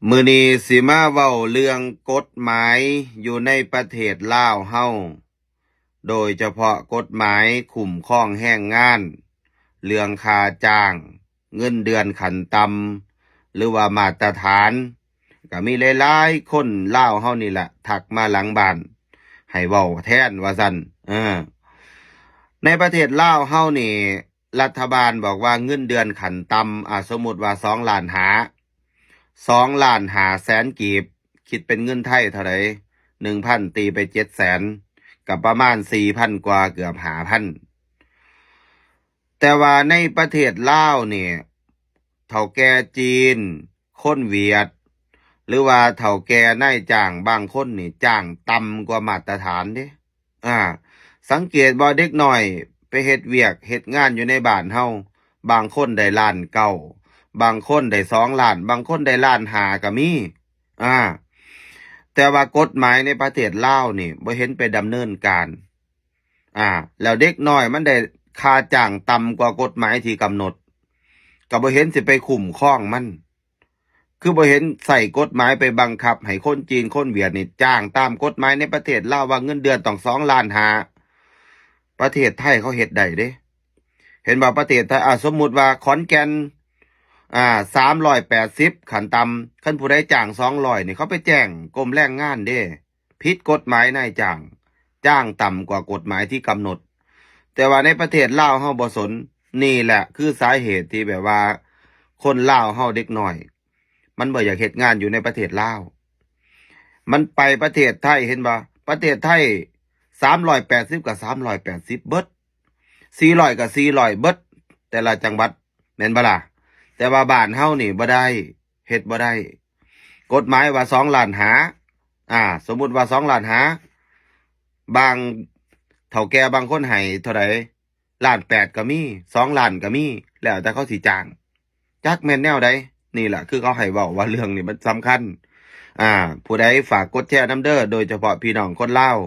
ມື້ນີ້ຊິມາເວົ້າເລື່ອງກົດໝາຍຢູ່ໃນປະເທດລາວເຮົາ, ໂດຍສະເພາະກົດໝາຍຄຸ້ມຄອງແຮງງານ, ເລື່ອງຄ່າຈ້າງ, ເງິນເດືອນຂັ້ນຕ່ຳ ຫຼືວ່າມາດຕະຖານ. ກະມີຫຼາຍໆຄົນລາວເຮົານີ້ແຫຼະ ທັກມາຫຼັງບ້ານ ໃຫ້ເວົ້າແທນວ່າຊັ້ນ. ເອີ ໃນປະເທດລາວເຮົານີ້ ລັດຖະບານບອກວ່າເງິນເດືອນຂັ້ນຕ່ຳ ອາ ສົມມຸດວ່າສອງລ້ານຫ້າ ສອງລ້ານຫ້າແສນກີບ, ຄິດເປັນເງິນໄທເທົ່າໃດ? ໜຶ່ງພັນ ຕີໄປເຈັດແສນ ກໍປະມານສີ່ພັນກວ່າ ເກືອບຫ້າພັນ. ແຕ່ວ່າໃນປະເທດລາວນີ້ ເຖົ້າແກ່ຈີນ, ຄົນຫວຽດ ຫຼືວ່າເຖົ້າແກ່ນາຍຈ້າງບາງຄົນນີ້ ຈ້າງຕ່ຳກວ່າມາດຕະຖານເດ້. ອາ ສັງເກດບໍ່ ເດັກນ້ອຍໄປເຮັດວຽກເຮັດງານຢູ່ໃນບ້ານເຮົາ, ບາງຄົນໄດ້ລ້ານເກົ້າ, ບາງຄົນໄດ້ສອງລ້ານ, ບາງຄົນໄດ້ລ້ານຫ້າກໍມີ. ອາ ແຕ່ວ່າກົດໝາຍໃນປະເທດລາວນີ້ ບໍ່ເຫັນໄປດຳເນີນການ. ອາ ແລ້ວເດັກນ້ອຍມັນໄດ້ຄ່າຈ້າງຕ່ຳກວ່າກົດໝາຍທີ່ກຳນົດ, ກໍບໍ່ເຫັນຊິໄປຄຸ້ມຄອງມັນ. ຄືບໍ່ເຫັນໃຊ້ກົດໝາຍໄປບັງຄັບໃຫ້ຄົນຈີນຄົນຫວຽດນີ້ຈ້າງຕາມກົດໝາຍໃນປະເທດລາວ ວ່າເງິນເດືອນຕ້ອງສອງລ້ານຫ້າ. ປະເທດໄທເຂົາເຮັດໄດ້ເດ້. ເຫັນບໍ່ ປະເທດໄທ ອາ ສົມມຸດວ່າຂອນແກ່ນ ອາ ສາມຮ້ອຍແປດສິບຂັ້ນຕ່ຳ, ຄັນຜູ້ໃດຈ້າງສອງຮ້ອຍນີ້ ເຂົາໄປແຈ້ງກົມແຮງງານເດ້. ຜິດກົດໝາຍນາຍຈ້າງ, ຈ້າງຕ່ຳກວ່າກົດໝາຍທີ່ກຳນົດ. ແຕ່ວ່າໃນປະເທດລາວເຮົາບໍ່ສົນ. ນີ້ແຫຼະຄືສາເຫດທີ່ແບບວ່າຄົນລາວເຮົາເດັກນ້ອຍ ມັນບໍ່ຢາກເຮັດງານຢູ່ໃນປະເທດລາວ. ມັນໄປປະເທດໄທ ເຫັນບໍ່? ປະເທດໄທສາມຮ້ອຍແປດສິບກໍສາມຮ້ອຍແປດສິບເບິດ, ສີ່ຮ້ອຍກໍສີ່ຮ້ອຍເບິດ ແຕ່ລະຈັງຫວັດ ແມ່ນບໍ່ລະ? ແຕ່ວ່າບ້ານເຮົານີ້ບໍ່ໄດ້, ເຮັດບໍ່ໄດ້. ກົດໝາຍວ່າສອງລ້ານຫ້າ ອາ ສົມມຸດວ່າສອງລ້ານຫ້າ ບາງເຖົ້າແກ່ບາງຄົນໃຫ້ເທົ່າໃດ? ລ້ານແປດກໍມີ, ສອງລ້ານກໍມີ, ແລ້ວແຕ່ເຂົາຊິຈ້າງ. ຈັກແມ່ນແນວໃດ? ນີ້ລະຄືເຂົາໃຫ້ເວົ້າວ່າເລື່ອງນີ້ມັນສຳຄັນ. ອາ ຜູ້ໃດຝາກກົດແຊນຳເດີ, ໂດຍສະເພາະພີ່ນ້ອງຄົນລາວ.